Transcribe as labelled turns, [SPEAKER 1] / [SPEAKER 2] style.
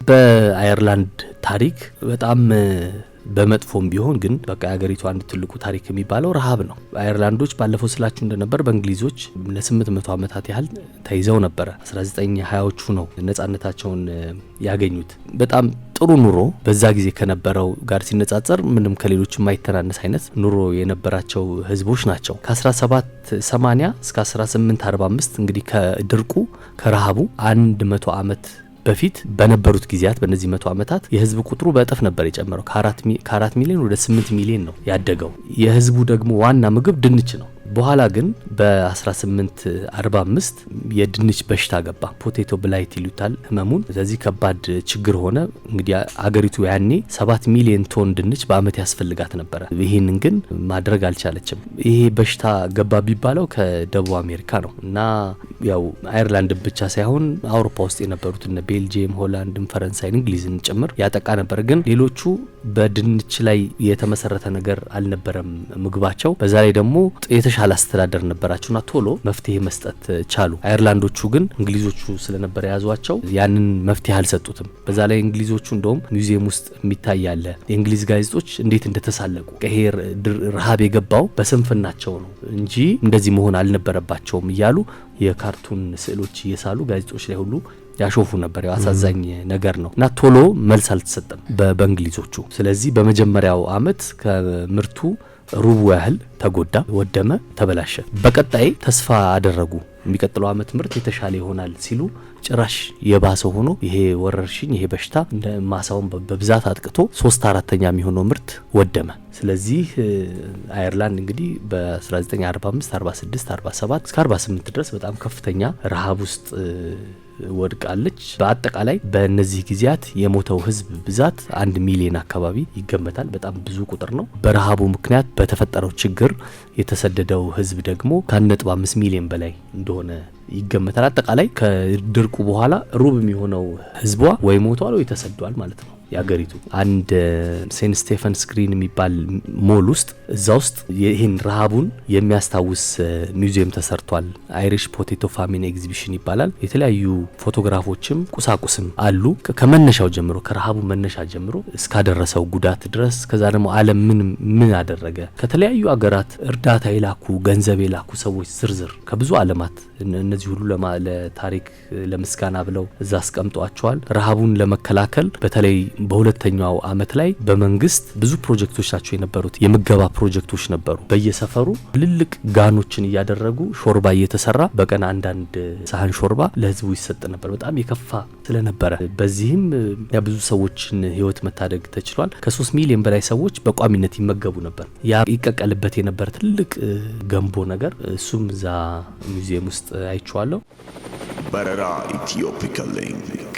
[SPEAKER 1] በአየርላንድ ታሪክ በጣም በመጥፎም ቢሆን ግን በቃ የሀገሪቱ አንድ ትልቁ ታሪክ የሚባለው ረሃብ ነው። አየርላንዶች ባለፈው ስላችሁ እንደነበር በእንግሊዞች ለ800 ዓመታት ያህል ተይዘው ነበረ። 1920ዎቹ ነው ነጻነታቸውን ያገኙት። በጣም ጥሩ ኑሮ፣ በዛ ጊዜ ከነበረው ጋር ሲነጻጸር ምንም ከሌሎች የማይተናነስ አይነት ኑሮ የነበራቸው ህዝቦች ናቸው። ከ1780 እስከ 1845፣ እንግዲህ ከድርቁ ከረሃቡ 100 ዓመት በፊት በነበሩት ጊዜያት፣ በእነዚህ 100 ዓመታት የህዝብ ቁጥሩ በእጥፍ ነበር የጨመረው። ከ4 ሚሊዮን ወደ 8 ሚሊዮን ነው ያደገው። የህዝቡ ደግሞ ዋና ምግብ ድንች ነው። በኋላ ግን በ1845 የድንች በሽታ ገባ። Potato blight ይሉታል ህመሙን። ስለዚህ ከባድ ችግር ሆነ። እንግዲህ አገሪቱ ያኔ 7 ሚሊዮን ቶን ድንች በአመት ያስፈልጋት ነበረ። ይህንን ግን ማድረግ አልቻለችም። ይሄ በሽታ ገባ ቢባለው ከደቡብ አሜሪካ ነው እና ያው አየርላንድ ብቻ ሳይሆን አውሮፓ ውስጥ የነበሩት እነ ቤልጅየም፣ ሆላንድን፣ ፈረንሳይን፣ እንግሊዝን ጭምር ያጠቃ ነበር። ግን ሌሎቹ በድንች ላይ የተመሰረተ ነገር አልነበረም ምግባቸው። በዛ ላይ ደግሞ የተሻለ አስተዳደር ነበራቸውና ቶሎ መፍትሄ መስጠት ቻሉ። አየርላንዶቹ ግን እንግሊዞቹ ስለነበር የያዟቸው ያንን መፍትሄ አልሰጡትም። በዛ ላይ እንግሊዞቹ እንደውም ሙዚየም ውስጥ የሚታይ አለ፣ የእንግሊዝ ጋዜጦች እንዴት እንደተሳለቁ፣ ይሄ ረሃብ የገባው በስንፍናቸው ነው እንጂ እንደዚህ መሆን አልነበረባቸውም እያሉ የካርቱን ስዕሎች እየሳሉ ጋዜጦች ላይ ሁሉ ያሾፉ ነበር። ያው አሳዛኝ ነገር ነው እና ቶሎ መልስ አልተሰጠም በእንግሊዞቹ። ስለዚህ በመጀመሪያው አመት ከምርቱ ሩቡ ያህል ተጎዳ፣ ወደመ፣ ተበላሸ። በቀጣይ ተስፋ አደረጉ፣ የሚቀጥለው አመት ምርት የተሻለ ይሆናል ሲሉ ጭራሽ የባሰ ሆኖ ይሄ ወረርሽኝ፣ ይሄ በሽታ እንደ ማሳውን በብዛት አጥቅቶ ሶስት አራተኛ የሚሆነው ምርት ወደመ። ስለዚህ አየርላንድ እንግዲህ በ1945፣ 46፣ 47 እስከ 48 ድረስ በጣም ከፍተኛ ረሃብ ውስጥ ወድቃለች። በአጠቃላይ በእነዚህ ጊዜያት የሞተው ህዝብ ብዛት 1 ሚሊዮን አካባቢ ይገመታል። በጣም ብዙ ቁጥር ነው። በረሃቡ ምክንያት በተፈጠረው ችግር የተሰደደው ህዝብ ደግሞ ከ1.5 ሚሊዮን በላይ እንደሆነ ይገመታል። አጠቃላይ ከድርቁ በኋላ ሩብ የሚሆነው ህዝቧ ወይ ሞቷል ወይ ተሰዷል ማለት ነው። የአገሪቱ አንድ St. Stephen's Green የሚባል ሞል ውስጥ፣ እዛ ውስጥ ይህን ረሃቡን የሚያስታውስ ሚውዚየም ተሰርቷል። Irish Potato Famine Exhibition ይባላል። የተለያዩ ፎቶግራፎችም ቁሳቁስም አሉ። ከመነሻው ጀምሮ፣ ከረሃቡ መነሻ ጀምሮ እስካደረሰው ጉዳት ድረስ፣ ከዛ ደግሞ ዓለም ምን ምን አደረገ፣ ከተለያዩ አገራት እርዳታ የላኩ፣ ገንዘብ የላኩ ሰዎች ዝርዝር ከብዙ ዓለማት፣ እነዚህ ሁሉ ለታሪክ ለምስጋና ብለው እዛ አስቀምጧቸዋል። ረሃቡን ለመከላከል በተለይ በሁለተኛው አመት ላይ በመንግስት ብዙ ፕሮጀክቶች ናቸው የነበሩት። የምገባ ፕሮጀክቶች ነበሩ። በየሰፈሩ ትልልቅ ጋኖችን እያደረጉ ሾርባ እየተሰራ በቀን አንዳንድ ሳህን ሾርባ ለህዝቡ ይሰጥ ነበር። በጣም የከፋ ስለነበረ በዚህም ብዙ ሰዎችን ህይወት መታደግ ተችሏል። ከ3 ሚሊዮን በላይ ሰዎች በቋሚነት ይመገቡ ነበር። ያ ይቀቀልበት የነበረ ትልቅ ገንቦ ነገር፣ እሱም እዛ ሙዚየም ውስጥ አይቼዋለሁ።
[SPEAKER 2] በረራ Ethiopica Link.